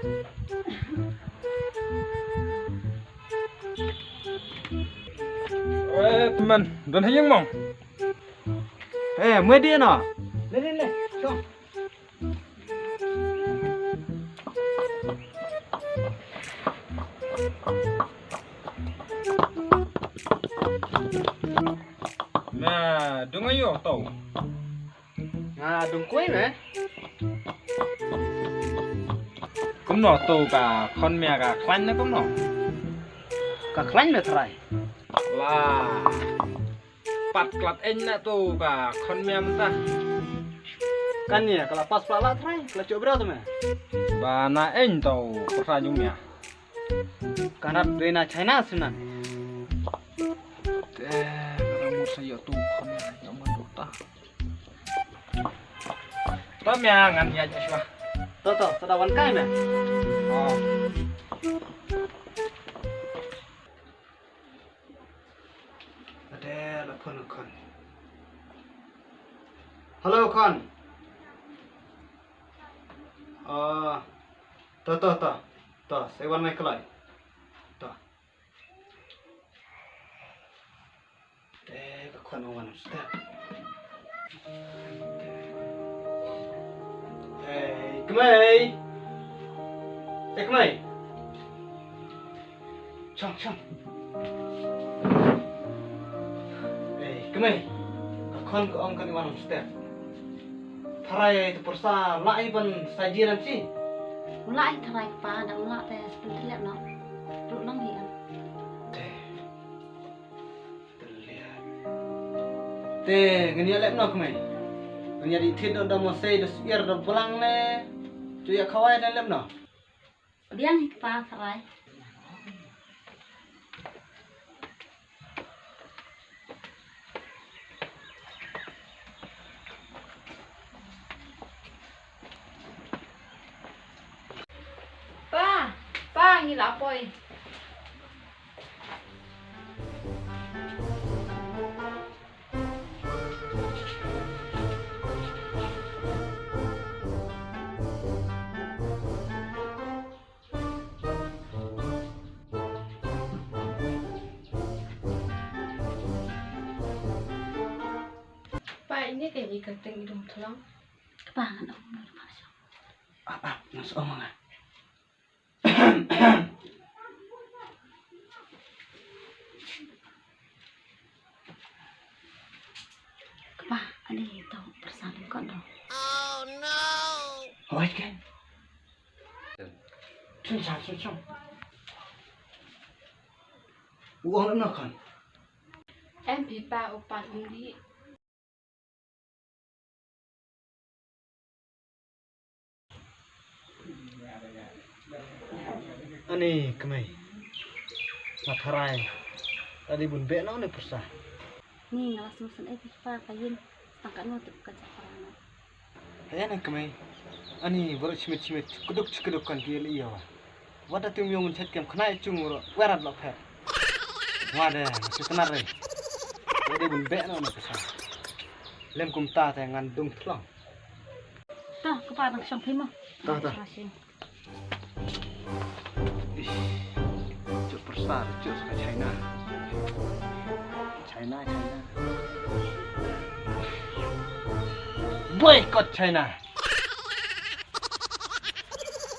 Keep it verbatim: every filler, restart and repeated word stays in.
Eh, teman, don ha ïing mo? Eh, mei dei no? Le, le, le, shong. Na, dung aïu to? Nga dung kawei ne. Kumno to ka khon mia ka khlaiñ ne kumno? Ka khlaiñ ne trai. La. Pat klat eiñ na to ka khon mia mynta. Kan ïa ka la pas pla la trai, ka la chok bra to me. Ba na eiñ to pyrsa jong mia. Ka nat dei na China sinan. Te ka mut sa ïa to khon mia ïa mynta. To mia ngan ïa shwa. To to, sa da wan kai me. Oh. Ade la phone khon. Hello khon. Oh. To to to. To, sa wan mai kloi. To. Te ka khon wan step. Ei, kmei. Ei, kmei. Chong, chong. Ei, kmei. Ka khon ka ong kan wan step. Tharai te pyrsa la ai ban sa ji nan si. La ai tharai pa da la te spin telep no. Ruh nang hi an. Te. Te, ngan ïa lep noh kmei. Ngan ïa dih thied noh da mosei da syiar da blang ne. Ju ïa khawai da lep noh. Biang hi kpa tharai. Pa, pa ngi la poi. Pa, ini kayak ikat yang hidung tulang. Pa, ngan ong. Ah, ah, ngan sa ong nga. Kpa, ani to pyrsa lyngkot do. Hoi ken. Chun chun chun chun. U ong lem no khon. Em phi pa u pat ym dih. Ani kmei. Nga tharai. Tadi bun beh no ne pyrsa. Ni nga la sngewsynei phi pa ka ïing. Tang ka no tip ka chakra no. Hai ani kmei. Ani baroh chimit chimit chukduk chukduk kan ki ïa wa. Wat da tim yong chet kem khnai chung ro werat lo phet. Wa de, si knar re. Wa de bun beh no na pisa. Lem kumta te ngan dung thlong. Ta, kpa dang shong phi mo. Ta, ta. Shong phi. Ish. Chuk persar, chuk ka China. China, China. Boycott China.